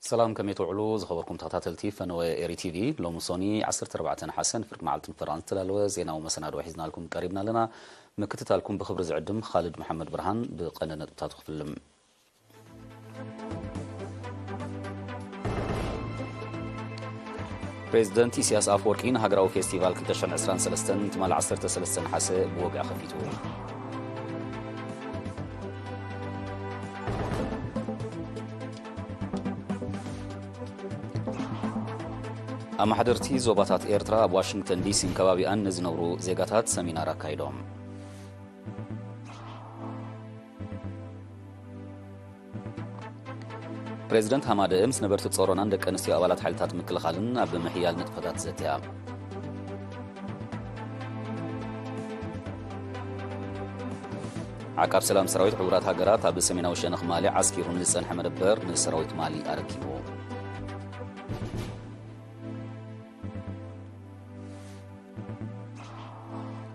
ሰላም፣ ከመይ ትውዕሉ ዝኸበርኩም ተኸታተልቲ ፈነወ ኤሪ ቲቪ? ሎሚ ሶኒ ዓሰርተ ኣርባዕተ ነሓሰ ንፍርቂ መዓልትን ፈራን ዝተዳለወ ዜናዊ መሰናድኦ ሒዝናልኩም ቀሪብና ኣለና። ምክትታልኩም ብኽብሪ ዝዕድም ኻልድ መሓመድ ብርሃን። ብቐንዲ ነጥብታቱ ክፍልም። ፕሬዚደንት ኢሳያስ ኣፈወርቂ ንሃገራዊ ፌስቲቫል ክልተ ሽሕን ዕስራን ሰለስተን ትማሊ ዓሰርተ ሰለስተ ነሓሰ ብወግዒ ከፊቱ። ኣማሓደርቲ ዞባታት ኤርትራ ኣብ ዋሽንግተን ዲሲን ከባቢኣን ንዝነብሩ ዜጋታት ሰሚናር ኣካይዶም። ፕሬዚደንት ሃማደ ምስ ነበርቲ ጾሮናን ደቂ ኣንስትዮ ኣባላት ሓይልታት ምክልኻልን ኣብ ምሕያል ንጥፈታት ዘትያ። ዓቃብ ሰላም ሰራዊት ሕቡራት ሃገራት ኣብ ሰሜናዊ ሸነኽ ማሊ ዓስኪሩ ንዝጸንሐ መደበር ንሰራዊት ማሊ ኣረኪቡ።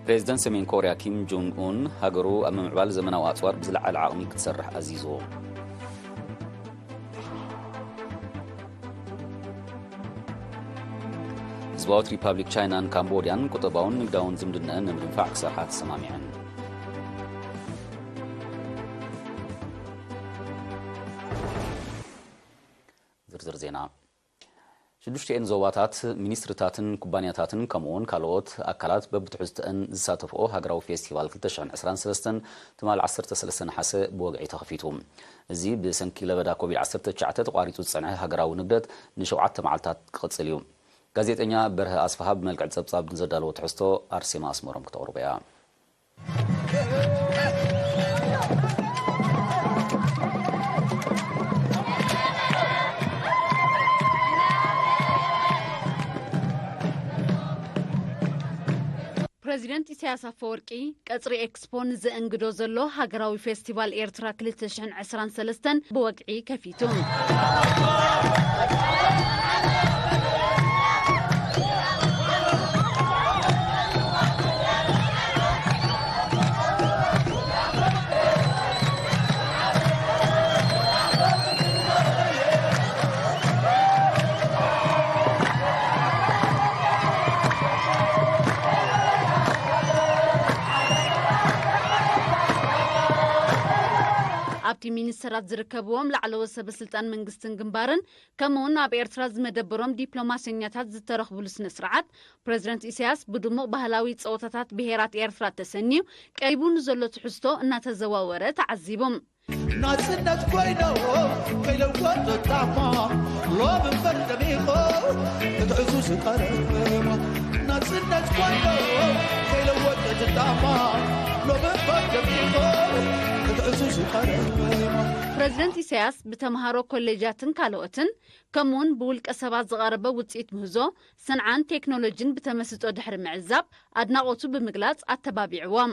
ፕሬዚደንት ሰሜን ኮርያ ኪም ጆንግ ኡን፣ ሃገሩ ኣብ ምምዕባል ዘመናዊ ኣጽዋር ብዝለዓለ ዓቕሚ ክትሰርሕ ኣዚዙ። ህዝባዊት ሪፓብሊክ ቻይናን ካምቦድያን ቁጠባውን ንግዳውን ዝምድነአን ንምድንፋዕ ክሰርሓ ተሰማሚዐን። ዝርዝር ዜና። ሽዱሽቲኤን ዞባታት፣ ሚኒስትርታትን ኩባንያታትን ከምኡውን ካልኦት ኣካላት በብትሕዝተአን ዝሳተፍኦ ሃገራዊ ፌስቲቫል ክልተ ሽሕን ዕስራን ሰለስተን ትማል ዓሰርተ ሰለስተ ነሓሰ ብወግዒ ተኸፊቱ። እዚ ብሰንኪ ለበዳ ኮቪድ ዓሰርተ ትሽዓተ ተቋሪጹ ዝጸንሐ ሃገራዊ ንግደት ንሸውዓተ መዓልታት ክቕጽል እዩ። ጋዜጠኛ በርሀ ኣስፍሃ ብመልክዕ ጸብጻብ ንዘዳለዎ ትሕዝቶ ኣርሴማ ኣስመሮም ክተቕርቦ እያ። ፕረዚደንት ኢሳያስ ኣፈወርቂ ቀጽሪ ኤክስፖ ንዘእንግዶ ዘሎ ሃገራዊ ፌስቲቫል ኤርትራ ክልተ ሽሕን ዕስራን ሰለስተን ብወግዒ ከፊቱ። ኣብቲ ሚኒስተራት ዝርከብዎም ላዕለዎት ሰበ ስልጣን መንግስትን ግንባርን፣ ከምኡውን ኣብ ኤርትራ ዝመደበሮም ዲፕሎማሰኛታት ዝተረኽብሉ ስነ ስርዓት፣ ፕረዚደንት ኢሳያስ ብድሙቕ ባህላዊ ጸወታታት ብሄራት ኤርትራ ተሰንዩ ቀሪቡ ንዘሎ ትሕዝቶ እናተዘዋወረ ተዓዚቡ። ናጽነት ኮይኖ ከይለወጥ ጣማ ሎሚ ፈርደሚኾ ክትዕዙ ዝቀረማ። ናጽነት ኮይኖ ከይለወጥ ጣማ ሎሚ ፈርደሚኾ ክትዕዙ ዝቀረማ። ፕረዚደንት ኢሳያስ ብተምሃሮ ኮሌጃትን ካልኦትን ከምኡውን ብውልቀ ሰባት ዝቐረበ ውጽኢት ምህዞ፣ ስንዓን ቴክኖሎጂን ብተመስጦ ድሕሪ ምዕዛብ ኣድናቖቱ ብምግላጽ ኣተባቢዕዎም።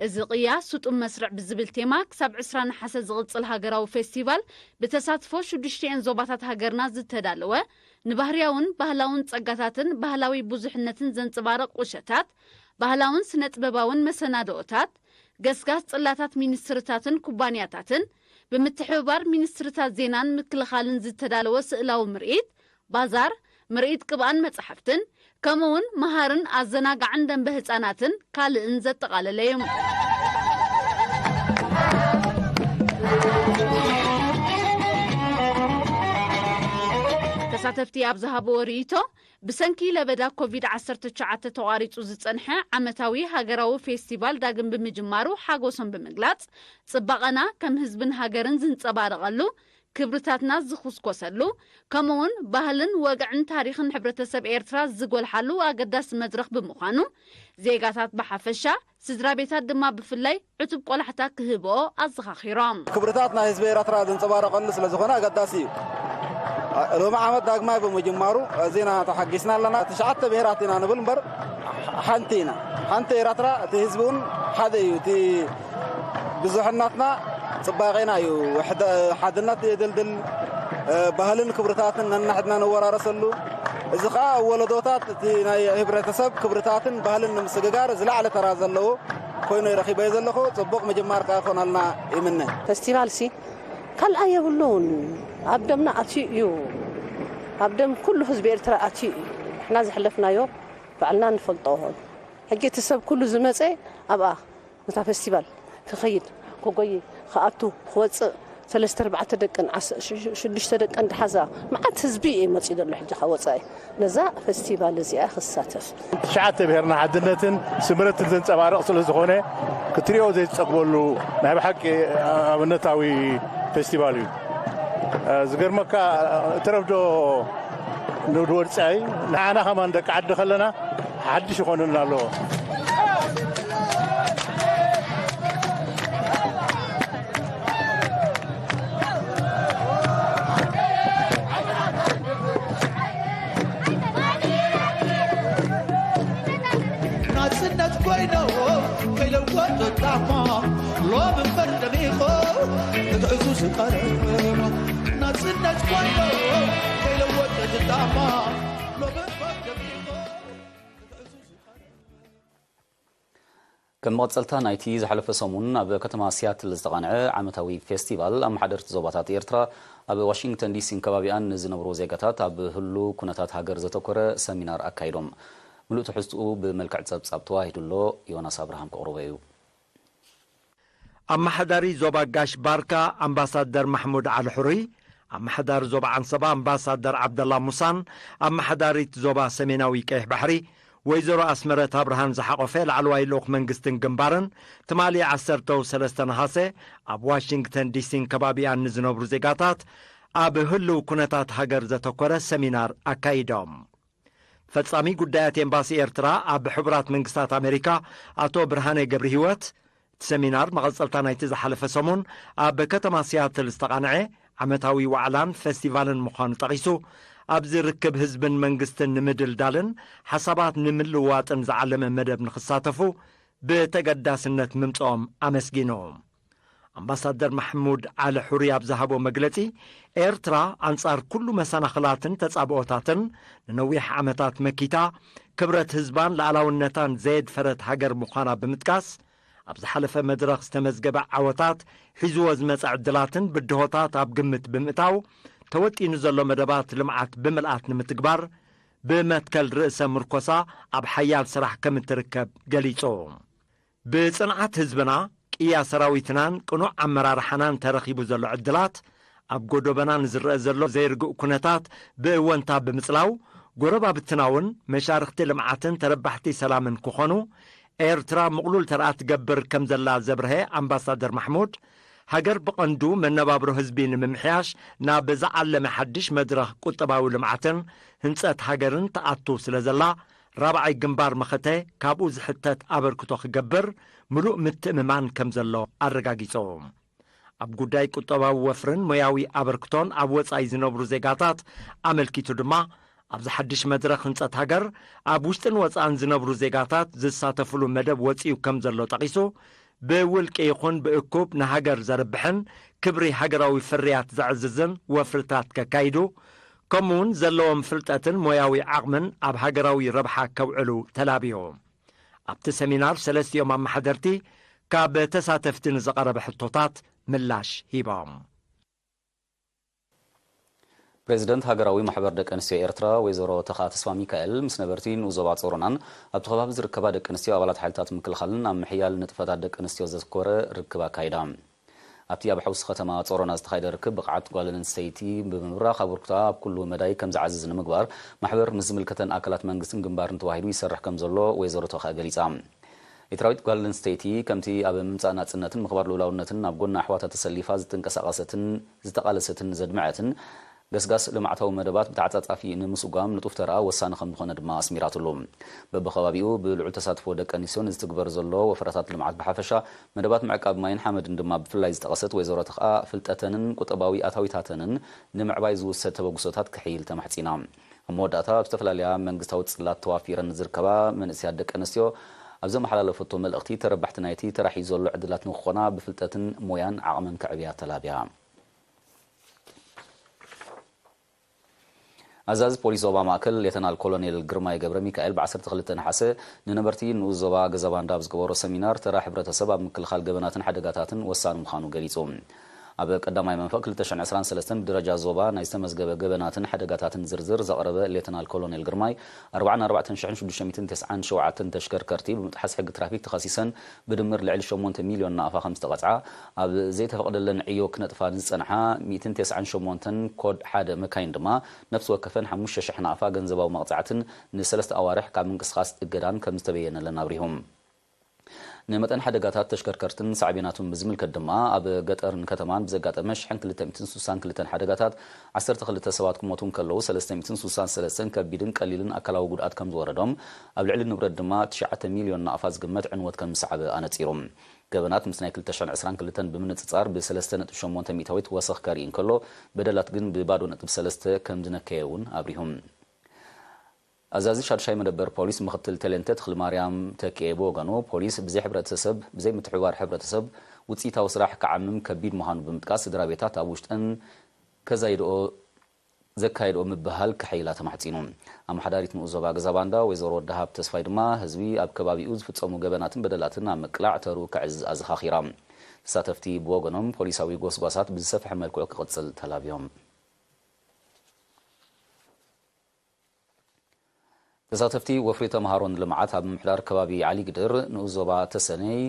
እዚ ቅያ ስጡም መስርዕ ብዝብል ቴማ ክሳብ ዕስራ ነሓሰ ዝቕጽል ሃገራዊ ፌስቲቫል ብተሳትፎ ሽዱሽቲኤን ዞባታት ሃገርና ዝተዳለወ፣ ንባህርያውን ባህላውን ጸጋታትን ባህላዊ ብዙሕነትን ዘንጸባርቕ ቁሸታት፣ ባህላውን ስነ ጥበባውን መሰናድኦታት፣ ገስጋስ ጽላታት ሚኒስትርታትን ኩባንያታትን፣ ብምትሕብባር ሚኒስትርታት ዜናን ምክልኻልን ዝተዳለወ ስእላዊ ምርኢት፣ ባዛር፣ ምርኢት ቅብኣን መጻሕፍትን፣ ከምኡውን መሃርን ኣዘናጋዕን ደንበ ህጻናትን ካልእን ዘጠቓለለ እዩ። ተሳተፍቲ ኣብ ዝሃብዎ ርእይቶ፣ ብሰንኪ ለበዳ ኮቪድ ዓሰርተ ትሽዓተ ተቋሪጹ ዝጸንሐ ዓመታዊ ሃገራዊ ፌስቲቫል ዳግም ብምጅማሩ ሓጎሶም ብምግላጽ፣ ጽባቐና ከም ህዝብን ሃገርን ዝንጸባረቐሉ፣ ክብርታትና ዝኹስኮሰሉ፣ ከምኡውን ባህልን ወግዕን ታሪኽን ሕብረተሰብ ኤርትራ ዝጎልሓሉ ኣገዳሲ መድረኽ ብምዃኑ፣ ዜጋታት ብሓፈሻ፣ ስድራ ቤታት ድማ ብፍላይ ዕቱብ ቆላሕታ ክህብኦ ኣዘኻኺሮም። ክብርታት ናይ ህዝቢ ኤርትራ ዘንጸባረቐሉ ስለ ዝኾነ ኣገዳሲ እዩ። ሎሚ ዓመት ዳግማይ ብምጅማሩ ኣዚና ተሓጊስና ኣለና። ትሽዓተ ብሄራት ኢና ንብል እምበር ሓንቲ ኢና። ሓንቲ ኤርትራ፣ እቲ ህዝቢ እውን ሓደ እዩ። እቲ ብዙሕነትና ጽባቄና እዩ። ውሕደ-፣ ሓድነት የደልድል፣ እ፣ ባህልን ክብርታትን ነንሕድና ንወራረሰሉ። እዚ ኸኣ ወለዶታት እቲ ናይ ህብረተሰብ ክብርታትን ባህልን ንምስግጋር ዝለዓለ ተራ ዘለዎ ኮይኑ ረኺበዮ ዘለኹ። ጽቡቕ ምጅማር ከኣ ክኾነልና ይምነ። ፌስቲቫል ሲ ካልኣ የብሉን። ኣብ ደምና ኣትዩ እዩ። ኣብ ደም ኩሉ ህዝቢ ኤርትራ ኣትዩ እዩ። ንሕና ዘሕለፍናዮ ባዕልና ንፈልጦ። ሕጂ እቲ ሰብ ኩሉ ዝመጸ ኣብኣ ነታ ፌስቲቫል ክኸይድ፣ ክጎይ፣ ክኣቱ፣ ክወጽእ፣ ሰለስተ ኣርባዕተ ደቅን ዓስ-፣ ሽ-፣ ሽ-፣ ሽዱሽተ ደቀን ድሓዛ መዓት ህዝቢ እዩ መጺኡ ዘሎ። ሕጂ ካብ ወጻኢ ነዛ ፌስቲቫል እዚኣ ክሳተፍ። ትሽዓተ ብሄርና ሓድነትን ስምረትን ዘንጸባርቕ ስለ ዝኾነ ክትሪኦ ዘይትጸግበሉ ናይ ብሓቂ ኣብነታዊ ፌስቲቫል እዩ። ዝገርመካ እትረፍዶ ንውድ ወጻኢ ንዓና ከማን ደቂ ዓዲ ከለና ሓድሽ ይኾነልና ኣለዎ። ናጽነት ኮይኖ ከይለወጥ ጣማ ሎም እምበር ደሚኾ ክትዕዙ ዝቐረብ ናጽነት ኮይኖ ከይለወጥ ጣማ ሎም እምበር ደሚኾ ክትዕዙ ዝቐረብ። ከም መቐጸልታ ናይቲ ዝሓለፈ ሰሙን ኣብ ከተማ ሲያትል ዝተቓንዐ ዓመታዊ ፌስቲቫል ኣመሓደርቲ ዞባታት ኤርትራ ኣብ ዋሽንግተን ዲሲን ከባቢኣን ንዝነብሩ ዜጋታት ኣብ ህሉ ኩነታት ሃገር ዘተኮረ ሰሚናር ኣካይዶም። ምሉእ ትሕዝትኡ ብመልክዕ ጸብጻብ ተዋሂዱ ኣሎ። ዮናስ ኣብርሃም ከቕርቦ እዩ። ኣመሓዳሪ ዞባ ጋሽ ባርካ ኣምባሳደር ማሕሙድ ዓሊ ሕሩይ፣ ኣመሓዳሪ ዞባ ዓንሰባ ኣምባሳደር ዓብደላ ሙሳን ኣመሓዳሪት ዞባ ሰሜናዊ ቀይሕ ባሕሪ ወይዘሮ ኣስመረት ኣብርሃን ዝሓቖፈ ላዕለዋይ ልኡኽ መንግስትን ግንባርን ትማሊ ዓሰርተ ሰለስተ ነሓሰ ኣብ ዋሽንግተን ዲሲን ከባቢኣን ንዝነብሩ ዜጋታት ኣብ ህልው ኩነታት ሃገር ዘተኮረ ሰሚናር ኣካይዶም። ፈጻሚ ጉዳያት ኤምባሲ ኤርትራ ኣብ ሕቡራት መንግስታት ኣሜሪካ ኣቶ ብርሃነ ገብረ ህይወት፣ እቲ ሰሚናር መቐጸልታ ናይቲ ዝሓለፈ ሰሙን ኣብ ከተማ ሲያትል ዝተቓንዐ ዓመታዊ ዋዕላን ፌስቲቫልን ምዃኑ ጠቒሱ፣ ኣብዚ ርክብ ህዝብን መንግስትን ንምድልዳልን ሓሳባት ንምልውዋጥን ዝዓለመ መደብ ንኽሳተፉ ብተገዳስነት ምምጽኦም ኣመስጊኑ። ኣምባሳደር ማሕሙድ ዓሊ ሑሪ ኣብ ዝሃቦ መግለጺ፣ ኤርትራ ኣንጻር ኩሉ መሰናኽላትን ተጻብኦታትን ንነዊሕ ዓመታት መኪታ፣ ክብረት ህዝባን ሉዓላውነታን ዘየድፈረት ሃገር ምዃና ብምጥቃስ፣ ኣብ ዝሓለፈ መድረኽ ዝተመዝገበ ዓወታት፣ ሒዝዎ ዝመጸ ዕድላትን ብድሆታት ኣብ ግምት ብምእታው፣ ተወጢኑ ዘሎ መደባት ልምዓት ብምልኣት ንምትግባር፣ ብመትከል ርእሰ ምርኮሳ ኣብ ሓያል ስራሕ ከም እትርከብ ገሊጹ። ብጽንዓት ህዝብና፣ ቅያ ሰራዊትናን ቅኑዕ ኣመራርሓናን ተረኺቡ ዘሎ ዕድላት፣ ኣብ ጎዶበና ንዝረአ ዘሎ ዘይርጉእ ኩነታት ብእወንታ ብምጽላው፣ ጎረባብትና እውን መሻርኽቲ ልምዓትን ተረባሕቲ ሰላምን ክኾኑ ኤርትራ ምቕሉል ተርኣ ትገብር ከም ዘላ ዘብርሀ ኣምባሳደር ማሕሙድ፣ ሃገር ብቐንዱ መነባብሮ ህዝቢ ንምምሕያሽ ናብ ዝዓለመ ሓድሽ መድረኽ ቁጠባዊ ልምዓትን ህንጸት ሃገርን ትኣቱ ስለ ዘላ፣ ራብዓይ ግንባር መኸተ ካብኡ ዝሕተት ኣበርክቶ ክገብር ምሉእ ምትእምማን ከም ዘሎ ኣረጋጊጹ። ኣብ ጉዳይ ቁጠባዊ ወፍርን ሞያዊ ኣበርክቶን ኣብ ወጻኢ ዝነብሩ ዜጋታት ኣመልኪቱ ድማ፣ ኣብዚ ሓድሽ መድረኽ ህንጸት ሃገር ኣብ ውሽጥን ወጻእን ዝነብሩ ዜጋታት ዝሳተፍሉ መደብ ወጺኡ ከም ዘሎ ጠቒሱ፣ ብውልቂ ይኹን ብእኩብ ንሃገር ዘርብሕን ክብሪ ሃገራዊ ፍርያት ዘዕዝዝን ወፍርታት ከካይዱ፣ ከምኡውን ዘለዎም ፍልጠትን ሞያዊ ዓቕምን ኣብ ሃገራዊ ረብሓ ከውዕሉ ተላብዩ። ኣብቲ ሰሚናር ሰለስቲኦም ኣመሓደርቲ ካብ ተሳተፍቲ ንዝቐረበ ሕቶታት ምላሽ ሂቦም። ፕሬዚደንት ሃገራዊ ማሕበር ደቂ ኣንስትዮ ኤርትራ ወይዘሮ ተኻ ተስፋ ሚካኤል ምስ ነበርቲ ንኡስ ዞባ ጾሮናን ኣብቲ ከባቢ ዝርከባ ደቂ ኣንስትዮ ኣባላት ሓይልታት ምክልኻልን ኣብ ምሕያል ንጥፈታት ደቂ ኣንስትዮ ዘትኮረ ርክብ ኣካይዳ። ኣብቲ ኣብ ሓውሲ ከተማ ጾሮና ዝተኻየደ ርክብ ብቕዓት ጓል ኣንስተይቲ ብምብራኽ ኣበርክቶኣ ኣብ ኩሉ መዳይ ከም ዝዓዝዝ ንምግባር ማሕበር ምስ ዝምልከተን ኣካላት መንግስትን ግንባርን ተዋሂዱ ይሰርሕ ከም ዘሎ ወይዘሮ ተኻ ገሊጻ። ኤርትራዊት ጓል ኣንስተይቲ ከምቲ ኣብ ምምጻእ ናጽነትን ምኽባር ልኡላውነትን ኣብ ጎኒ ኣሕዋታ ተሰሊፋ ዝትንቀሳቐሰትን ዝተቓለሰትን ዘድመዐትን፣ ገስጋስ ልምዓታዊ መደባት ብተዓጻጻፊ ንምስጓም ንጡፍ ተርኣ ወሳኒ ከም ዝኾነ ድማ ኣስሚራትሉ። በብኸባቢኡ ብልዑል ተሳትፎ ደቂ ኣንስትዮ ንዝትግበር ዘሎ ወፈራታት ልምዓት ብሓፈሻ፣ መደባት ምዕቃብ ማይን ሓመድን ድማ ብፍላይ ዝጠቐሰት ወይዘሮ ተኽኣ፣ ፍልጠተንን ቁጠባዊ ኣታዊታተንን ንምዕባይ ዝውሰድ ተበግሶታት ክሕይል ተማሕጺና። ኣብ መወዳእታ፣ ኣብ ዝተፈላለያ መንግስታዊ ጽላት ተዋፊረን ዝርከባ መንእሰያት ደቂ ኣንስትዮ ኣብ ዘመሓላለፈቶ መልእኽቲ፣ ተረባሕቲ ናይቲ ተራሕ ዘሎ ዕድላት ንክኾና ብፍልጠትን ሞያን ዓቕምን ከዕብያ ተላብያ። ኣዛዚ ፖሊስ ዞባ ማእከል ሌተናል ኮሎኔል ግርማይ ገብረ ሚካኤል ብ ዓሰርተ ክልተ ነሓሰ ንነበርቲ ንኡስ ዞባ ገዛባንዳ ኣብ ዝገበሮ ሰሚናር፣ ተራ ሕብረተሰብ ኣብ ምክልኻል ገበናትን ሓደጋታትን ወሳኒ ምዃኑ ገሊጹ። ኣብ ቀዳማይ መንፈቕ ክልተ ሽሕን ዕስራን ሰለስተን ብደረጃ ዞባ ናይ ዝተመዝገበ ገበናትን ሓደጋታትን ዝርዝር ዘቕረበ ሌተናል ኮሎኔል ግርማይ፣ ኣርባዓን ኣርባዕተን ሽሕን ሽዱሽተ ሚእትን ተስዓን ሸውዓተን ተሽከርከርቲ ብምጥሓስ ሕጊ ትራፊክ ተኸሲሰን ብድምር ልዕሊ ሸሞንተ ሚልዮን ናቕፋ ከም ዝተቐጽዓ፣ ኣብ ዘይተፈቕደለን ዕዮ ክነጥፋ ንዝጸንሓ ሚእትን ተስዓን ሸሞንተን ኮድ ሓደ መካይን ድማ ነፍሲ ወከፈን ሓሙሽተ ሽሕ ናቕፋ ገንዘባዊ መቕጻዕትን ንሰለስተ ኣዋርሕ ካብ ምንቅስቓስ እገዳን ከም ዝተበየነለን ኣብሪሆም። ንመጠን ሓደጋታት ተሽከርከርትን ሳዕቤናቱን ብዝምልከት ድማ፣ ኣብ ገጠርን ከተማን ብዘጋጠመ ሽሕን ክልተ ሚእትን ስሳን ክልተን ሓደጋታት፣ ዓሰርተ ክልተ ሰባት ክሞቱ እንከለዉ፣ ሰለስተ ሚእትን ስሳን ሰለስተን ከቢድን ቀሊልን ኣካላዊ ጉድኣት ከም ዝወረዶም፣ ኣብ ልዕሊ ንብረት ድማ ትሽዓተ ሚልዮን ናቕፋ ዝግመት ዕንወት ከም ዝሰዓበ ኣነጺሩ። ገበናት ምስ ናይ ክልተ ሽሕን ዕስራን ክልተን ብምንጽጻር ብሰለስተ ነጥቢ ሸሞንተ ሚእታዊት ወሰኽ ከርኢ እንከሎ፣ በደላት ግን ብባዶ ነጥቢ ሰለስተ ከም ዝነከየ እውን ኣብሪሁ። ኣዛዚ ሻድሻይ መደበር ፖሊስ ምኽትል ተሌንተ ተኽለማርያም ተኪኤ ብወገኑ፣ ፖሊስ ብዘይ ሕብረተሰብ፣ ብዘይ ምትሕብባር ሕብረተሰብ ውፅኢታዊ ስራሕ ክዓምም ከቢድ ምዃኑ ብምጥቃስ፣ ስድራ ቤታት ኣብ ውሽጠን ከዛይድኦ ዘካይድኦ ምብህሃል ከሐይላ ተማሕፂኑ። ኣመሓዳሪት ንኡስ ዞባ ገዛ ባንዳ ወይዘሮ ወደሃብ ተስፋይ ድማ፣ ህዝቢ ኣብ ከባቢኡ ዝፍፀሙ ገበናትን በደላትን ኣብ ምቅላዕ ተርኡ ከዕዝዝ ኣዘኻኺራ። ተሳተፍቲ ብወገኖም፣ ፖሊሳዊ ጎስጓሳት ብዝሰፍሐ መልክዑ ክቕፅል ተላብዮም። ተሳተፍቲ ወፍሪ ተምሃሮ ንልምዓት ኣብ ምምሕዳር ከባቢ ዓሊግድር ንኡስ ዞባ ተሰነይ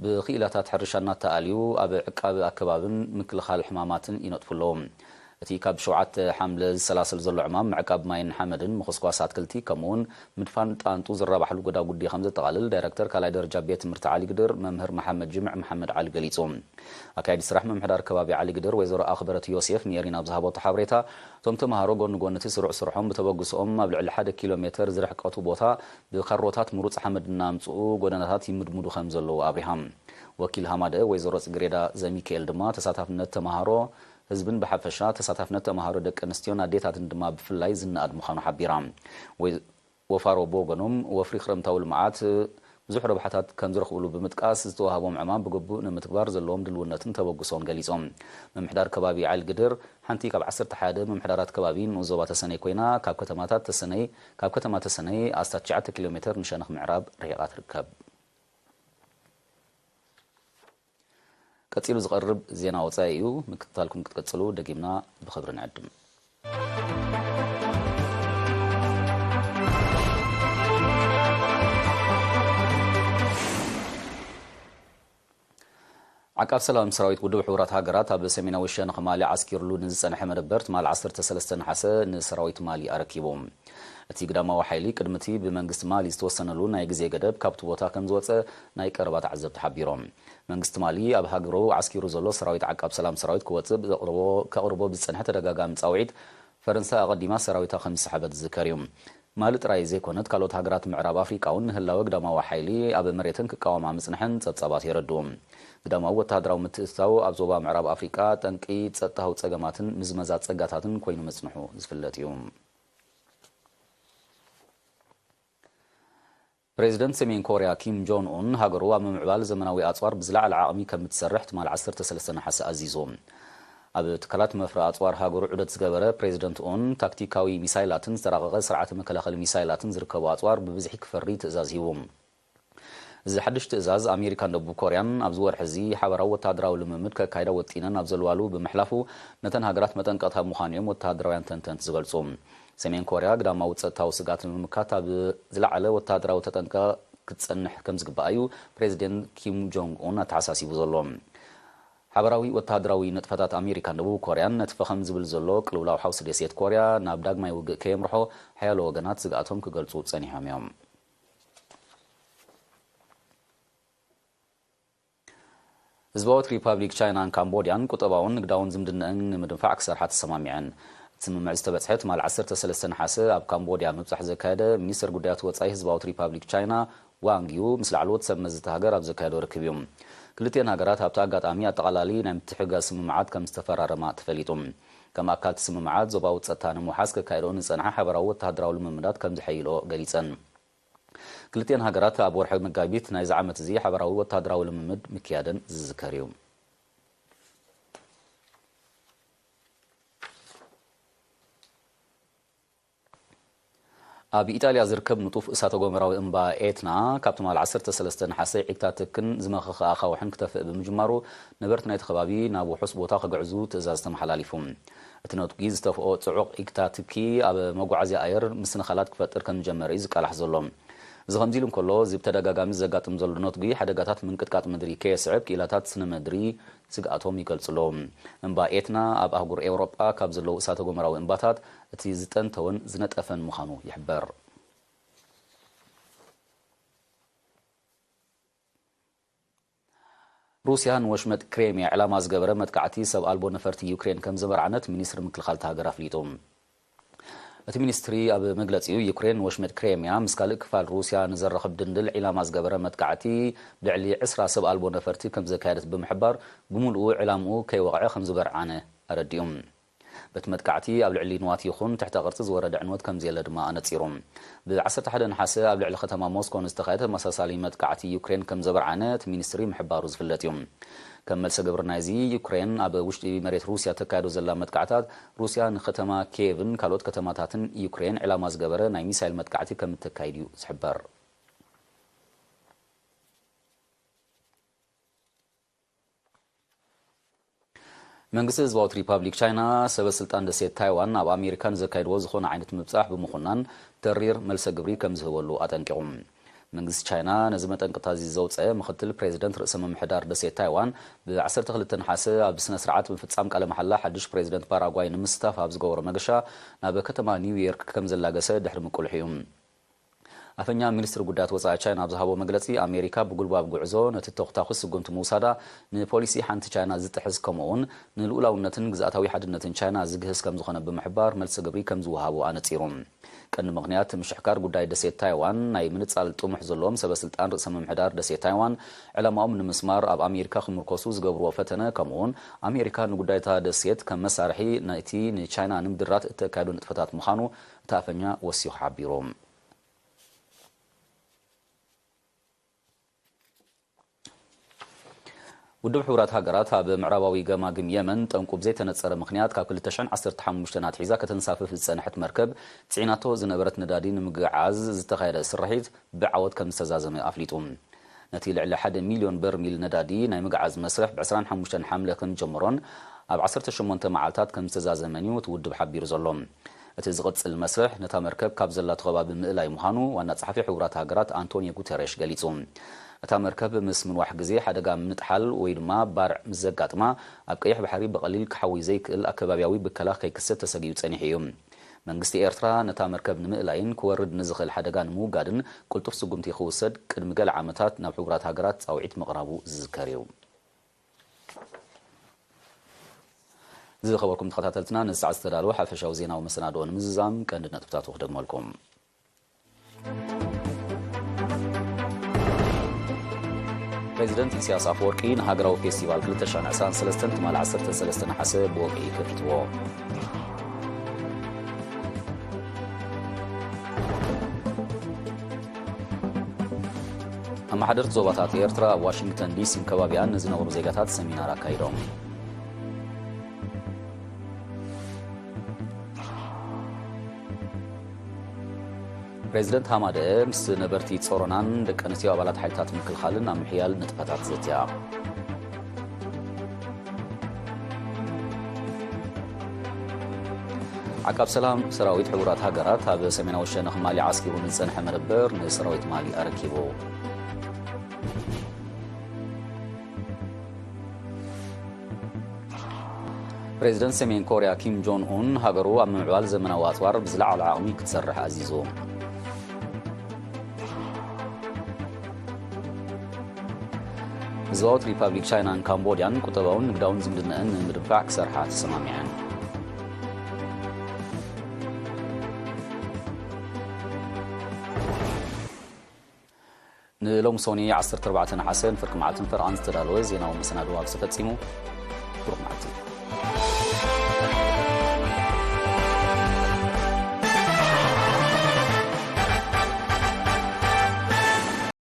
ብክኢላታት ሕርሻ እናተኣልዩ ኣብ ዕቃብ ኣከባብን ምክልኻል ሕማማትን ይነጥፉ ኣለዉ። እቲ ካብ ሸውዓተ ሓምለ ዝሰላሰል ዘሎ ዕማም ምዕቃብ ማይን ሓመድን ምኹስኳስ ኣትክልቲ ከምኡውን ምድፋን ጣንጡ ዝረባሕሉ ጎዳጉዲ ከም ዘጠቓልል ዳይረክተር ካልኣይ ደረጃ ቤት ትምህርቲ ዓሊግድር መምህር መሓመድ ጅምዕ መሓመድ ዓሊ ገሊጹ። ኣካየዲ ስራሕ ምምሕዳር ከባቢ ዓሊግድር ወይዘሮ ኣኽበረት ዮሴፍ ንኤሪና ኣብ ዝሃበቶ ሓበሬታ፣ እቶም ተምሃሮ ጎኒ ጎኒ እቲ ስሩዕ ስርሖም ብተበግሶኦም ኣብ ልዕሊ ሓደ ኪሎ ሜተር ዝርሕቀቱ ቦታ ብካሮታት ምሩፅ ሓመድ እናምፅኡ ጎደናታት ይምድምዱ ከም ዘለዉ ኣብሪሃ። ወኪል ሃማደ ወይዘሮ ጽግሬዳ ዘሚካኤል ድማ ተሳታፍነት ተምሃሮ ህዝብን ብሓፈሻ ተሳታፍነት ተምሃሮ ደቂ ኣንስትዮን ኣዴታትን ድማ ብፍላይ ዝነኣድ ምዃኑ ሓቢራ። ወይ- ወፋሮ ብወገኖም፣ ወፍሪ ክረምታዊ ልምዓት ብዙሕ ረብሓታት ከም ዝረኽብሉ ብምጥቃስ፣ ዝተዋህቦም ዕማም ብግቡእ ንምትግባር ዘለዎም ድልውነትን ተበግሶን ገሊጾም። ምምሕዳር ከባቢ ዓሊግድር ሓንቲ ካብ ዓሰርተ ሓደ ምምሕዳራት ከባቢ ንኡስ ዞባ ተሰነይ ኮይና፣ ካብ ከተማታት ተሰነይ፣ ካብ ከተማ ተሰነይ ኣስታት ትሽዓተ ኪሎ ሜተር ንሸነኽ ምዕራብ ርሒቓ ትርከብ። ቀጺሉ ዝቐርብ ዜና ወጻኢ እዩ። ምክትታልኩም ክትቀጽሉ ደጊምና ብኽብሪ ንዕድም። ዓቃብ ሰላም ሰራዊት ውድብ ሕቡራት ሃገራት ኣብ ሰሜናዊ ሸነኽ ማሊ ዓስኪርሉ ንዝጸንሐ መደበር ትማል ዓሰርተ ሰለስተ ነሓሰ ንሰራዊት ማሊ ኣረኪቡ። እቲ ግዳማዊ ሓይሊ ቅድሚ እቲ ብመንግስቲ ማሊ ዝተወሰነሉ ናይ ግዜ ገደብ ካብቲ ቦታ ከም ዝወጸ ናይ ቀረባ ተዓዘብቲ ሓቢሮም። መንግስቲ ማሊ ኣብ ሃገሩ ዓስኪሩ ዘሎ ሰራዊት ዓቃብ ሰላም ሰራዊት ክወጽእ ዘቕርቦ- ከቕርቦ ብዝጸንሐ ተደጋጋሚ ጻውዒት፣ ፈረንሳ ኣቐዲማ ሰራዊታ ከም ዝሰሓበት ዝዝከር እዩ። ማሊ ጥራይ ዘይኮነት፣ ካልኦት ሃገራት ምዕራብ ኣፍሪቃ እውን ንህላወ ግዳማዊ ሓይሊ ኣብ መሬተን ክቃወማ ምጽንሐን ጸብጻባት የረድኡ። ግዳማዊ ወተሃደራዊ ምትእትታው ኣብ ዞባ ምዕራብ ኣፍሪቃ ጠንቂ ጸጥታዊ ጸገማትን ምዝመዛ ጸጋታትን ኮይኑ ምጽንሑ ዝፍለጥ እዩ። ፕሬዚደንት ሰሜን ኮርያ ኪም ጆን ኡን፣ ሃገሩ ኣብ ምምዕባል ዘመናዊ ኣጽዋር ብዝለዓለ ዓቕሚ ከም እትሰርሕ ትማል ዓሰርተ ሰለስተ ነሓሰ ኣዚዙ። ኣብ ትካላት መፍረ ኣጽዋር ሃገሩ ዑደት ዝገበረ ፕሬዚደንት ኡን፣ ታክቲካዊ ሚሳይላትን ዝተራቐቐ ስርዓተ መከላኸሊ ሚሳይላትን ዝርከቡ ኣጽዋር ብብዝሒ ክፈሪ ትእዛዝ ሂቡ። እዚ ሓድሽ ትእዛዝ፣ ኣሜሪካን ደቡብ ኮርያን ኣብዚ ወርሒ እዚ ሓበራዊ ወተሃደራዊ ልምምድ ከካይዳ ወጢነን ኣብ ዘለዋሉ ብምሕላፉ፣ ነተን ሃገራት መጠንቀቕታ ምዃኑ እዮም ወተሃደራውያን ተንተንቲ ዝገልጹ። ሰሜን ኮርያ ግዳማዊ ጸጥታዊ ስግኣት ንምምካት ኣብ ዝለዓለ ወተሃደራዊ ተጠንቀቕ ክትጸንሕ ከም ዝግባእ እዩ ፕሬዚደንት ኪም ጆንግ ኡን ኣተሓሳሲቡ ዘሎ። ሓበራዊ ወተሃደራዊ ንጥፈታት ኣሜሪካን ደቡብ ኮርያን ነቲ ፈኸም ዝብል ዘሎ ቅልውላው ሓውሲ ደሴት ኮርያ ናብ ዳግማይ ውግእ ከየምርሖ ሓያሎ ወገናት ስግኣቶም ክገልጹ ጸኒሖም እዮም። ህዝባዊት ሪፓብሊክ ቻይናን ካምቦድያን ቁጠባውን ንግዳውን ዝምድነአን ንምድንፋዕ ክሰርሓ ተሰማሚዐን። እቲ ስምምዕ ዝተበጽሐ ትማል ዓሰርተ ሰለስተ ነሓሰ ኣብ ካምቦድያ ምብጻሕ ዘካየደ ሚኒስትር ጉዳያት ወጻኢ ህዝባዊት ሪፓብሊክ ቻይና ዋንግ ዩ ምስ ላዕለዎት ሰብ መዚ እታ ሃገር ኣብ ዘካየዶ ርክብ እዩ። ክልቲኤን ሃገራት ኣብቲ ኣጋጣሚ ኣጠቓላሊ ናይ ምትሕግጋዝ ስምምዓት ከም ዝተፈራረማ ተፈሊጡ። ከም ኣካል እቲ ስምምዓት፣ ዞባዊ ጸጥታ ንምውሓስ ከካይድኦ ንጸንሓ ሓበራዊ ወተሃደራዊ ልምምዳት ከም ዝሐይልኦ ገሊጸን። ክልቲኤን ሃገራት ኣብ ወርሒ መጋቢት ናይዚ ዓመት እዚ ሓበራዊ ወተሃደራዊ ልምምድ ምክያደን ዝዝከር እዩ። ኣብ ኢጣልያ ዝርከብ ንጡፍ እሳተ ጎመራዊ እምባ ኤትና ካብ ትማል ዓሰርተ ሰለስተ ነሓሰ ዒግታ ትክን ዝመኸኸ ኣኻውሕን ክተፍእ ብምጅማሩ፣ ነበርቲ ናይቲ ከባቢ ናብ ውሑስ ቦታ ክግዕዙ ትእዛዝ ተመሓላሊፉ። እቲ ነትጒ ዝተፍኦ ጽዑቕ ዒግታ ትኪ ኣብ መጓዓዝያ ኣየር ምስንኻላት ክፈጥር ከም ዝጀመረ እዩ ዝቃላሕ ዘሎ። እዚ ከምዚ ኢሉ እንከሎ፣ እዚ ብተደጋጋሚ ዘጋጥም ዘሎ ነትጒ ሓደጋታት ምንቅጥቃጥ ምድሪ ከየስዕብ ክኢላታት ስነ ምድሪ ስግኣቶም ይገልጹ ኣለዉ። እምባ ኤትና ኣብ ኣህጉር ኤውሮጳ ካብ ዘለዉ እሳተ ጎመራዊ እምባታት እቲ ዝጠንተወን ዝነጠፈን ምዃኑ ይሕበር። ሩስያ ንወሽመጥ ክሬምያ ዕላማ ዝገበረ መጥቃዕቲ ሰብ ኣልቦ ነፈርቲ ዩክሬን ከም ዘበርዓነት ሚኒስትሪ ምክልኻል እታ ሃገር ኣፍሊጡ። እቲ ሚኒስትሪ ኣብ መግለጺኡ፣ ዩክሬን ንወሽመጥ ክሬምያ ምስ ካልእ ክፋል ሩስያ ንዘራኽብ ድንድል ዒላማ ዝገበረ መጥቃዕቲ ልዕሊ ዕስራ ሰብ ኣልቦ ነፈርቲ ከም ዘካየደት ብምሕባር፣ ብምሉኡ ዕላምኡ ከይወቕዐ ከም ዝበርዓነ ኣረዲኡ። በቲ መጥቃዕቲ ኣብ ልዕሊ ንዋት ይኹን ትሕተ ቅርጺ ዝወረደ ዕንወት ከም ዘየለ ድማ ኣነጺሩ። ብ ዓሰርተ ሓደ ነሓሰ ኣብ ልዕሊ ከተማ ሞስኮ ንዝተኻየደ ተመሳሳሊ መጥቃዕቲ ዩክሬን ከም ዘበርዓነ እቲ ሚኒስትሪ ምሕባሩ ዝፍለጥ እዩ። ከም መልሰ ግብሪ ናይዚ፣ ዩክሬን ኣብ ውሽጢ መሬት ሩስያ ተካይዶ ዘላ መጥቃዕታት፣ ሩስያ ንከተማ ኪየቭን ካልኦት ከተማታትን ዩክሬን ዕላማ ዝገበረ ናይ ሚሳይል መጥቃዕቲ ከም እተካይድ እዩ ዝሕበር። መንግስቲ ህዝባዊት ሪፓብሊክ ቻይና ሰበ ስልጣን ደሴት ታይዋን ኣብ ኣሜሪካ ንዘካይድዎ ዝኾነ ዓይነት ምብጻሕ ብምኹናን ተሪር መልሰ ግብሪ ከም ዝህበሉ ኣጠንቂቑ። መንግስቲ ቻይና ነዚ መጠንቀቕታ እዚ ዘውፀአ ምኽትል ፕሬዚደንት ርእሰ ምምሕዳር ደሴት ታይዋን ብ ዓሰርተ ክልተ ነሓሰ ኣብ ስነ ስርዓት ምፍጻም ቃለ መሓላ ሓድሽ ፕሬዚደንት ፓራጓይ ንምስታፍ ኣብ ዝገበሮ መገሻ ናብ ከተማ ኒውዮርክ ከም ዘላገሰ ድሕሪ ምቁልሑ እዩ። ኣፈኛ ሚኒስትሪ ጉዳያት ወጻኢ ቻይና ኣብ ዝሃቦ መግለጺ፣ ኣሜሪካ ብጉልባብ ጉዕዞ ነቲ ተኹታኹስ ስጉምቲ ምውሳዳ ንፖሊሲ ሓንቲ ቻይና ዝጥሕስ፣ ከምኡ'ውን ንልኡላውነትን ግዝኣታዊ ሓድነትን ቻይና ዝግህስ ከም ዝኾነ ብምሕባር፣ መልሲ ግብሪ ከም ዝወሃቦ ኣነጺሩ። ቀንዲ ምኽንያት ምሽሕካር ጉዳይ ደሴት ታይዋን፣ ናይ ምንጻል ጥሙሕ ዘለዎም ሰበ ስልጣን ርእሰ ምምሕዳር ደሴት ታይዋን፣ ዕላማኦም ንምስማር ኣብ ኣሜሪካ ክምርኮሱ ዝገብርዎ ፈተነ፣ ከምኡ'ውን ኣሜሪካ ንጉዳይታ ደሴት ከም መሳርሒ ናይቲ ንቻይና ንምድራት እተካየዶ ንጥፈታት ምዃኑ እቲ ኣፈኛ ወሲኹ ሓቢሩ። ውድብ ሕቡራት ሃገራት ኣብ ምዕራባዊ ገማግም የመን ጠንቁ ብዘይተነጸረ ምኽንያት ካብ ክልተ ሽሕን ዓሰርተ ሓሙሽተን ኣትሒዛ ከተንሳፍፍ ዝጸንሐት መርከብ ጽዒናቶ ዝነበረት ነዳዲ ንምግዓዝ ዝተኻየደ ስርሒት ብዓወት ከም ዝተዛዘመ ኣፍሊጡ። ነቲ ልዕሊ ሓደ ሚልዮን በርሚል ነዳዲ ናይ ምግዓዝ መስርሕ ብ ዕስራን ሓሙሽተን ሓምለ ከም ዝጀመሮን ኣብ ዓሰርተ ሸሞንተ መዓልታት ከም ዝተዛዘመን እዩ እቲ ውድብ ሓቢሩ ዘሎ። እቲ ዝቕጽል መስርሕ ነታ መርከብ ካብ ዘላቶ ከባቢ ምእላይ ምዃኑ ዋና ጸሓፊ ሕቡራት ሃገራት ኣንቶኒዮ ጉተሬሽ ገሊጹ። እታ መርከብ ምስ ምንዋሕ ግዜ ሓደጋ ምጥሓል ወይ ድማ ባርዕ ምስ ዘጋጥማ፣ ኣብ ቀይሕ ባሕሪ ብቐሊል ክሓዊ ዘይክእል ኣከባብያዊ ብከላ ከይክሰት ተሰጊኡ ጸኒሑ እዩ። መንግስቲ ኤርትራ ነታ መርከብ ንምእላይን ክወርድ ንዝኽእል ሓደጋ ንምውጋድን ቅልጡፍ ስጉምቲ ክውሰድ ቅድሚ ገለ ዓመታት ናብ ሕቡራት ሃገራት ጻውዒት ምቕራቡ ዝዝከር እዩ። ዝኸበርኩም ተኸታተልትና፣ ነዚ ሰዓት ዝተዳለወ ሓፈሻዊ ዜናዊ መሰናድኦ ንምዝዛም ቀንዲ ነጥብታቱ ክደግመልኩም። ፕሬዚደንት ኢሳያስ ኣፈወርቂ ንሃገራዊ ፌስቲቫል ክልተ ሽሕን ዕስራን ሰለስተን ትማል ዓሰርተ ሰለስተ ነሓሰ ብወግዒ ከፊትዎ። ኣመሓደርቲ ዞባታት ኤርትራ ኣብ ዋሽንግተን ዲሲን ከባቢኣን ንዝነብሩ ዜጋታት ሰሚናር ኣካይዶም። ፕሬዚደንት ሃማደኤ ምስ ነበርቲ ጾሮናን ደቂ ኣንስትዮ ኣባላት ሓይልታት ምክልኻልን ኣብ ምሕያል ንጥፈታት ዘትያ። ዓቃብ ሰላም ሰራዊት ሕቡራት ሃገራት ኣብ ሰሜናዊ ሸነኽ ማሊ ዓስኪሩ ንዝጸንሐ መደበር ንሰራዊት ማሊ ኣረኪቡ። ፕሬዚደንት ሰሜን ኮርያ ኪም ጆን ኡን ሃገሩ ኣብ ምምዕባል ዘመናዊ ኣጽዋር ብዝለዓለ ዓቕሚ ክትሰርሕ ኣዚዙ። ህዝባዊት ሪፓብሊክ ቻይናን ካምቦድያን ቁጠባውን ንግዳውን ዝምድናኣን ንምድንፋዕ ክሰርሓ ተሰማሚዐን። ንሎሚ ሶኒ ዓሰርተ ኣርባዕተ ነሓሰ ንፍርቂ መዓልትን ፈረቓን ዝተዳለወ ዜናዊ መሰናድዎ ኣብዚ ተፈጺሙ። ብሩኽ መዓልቲ።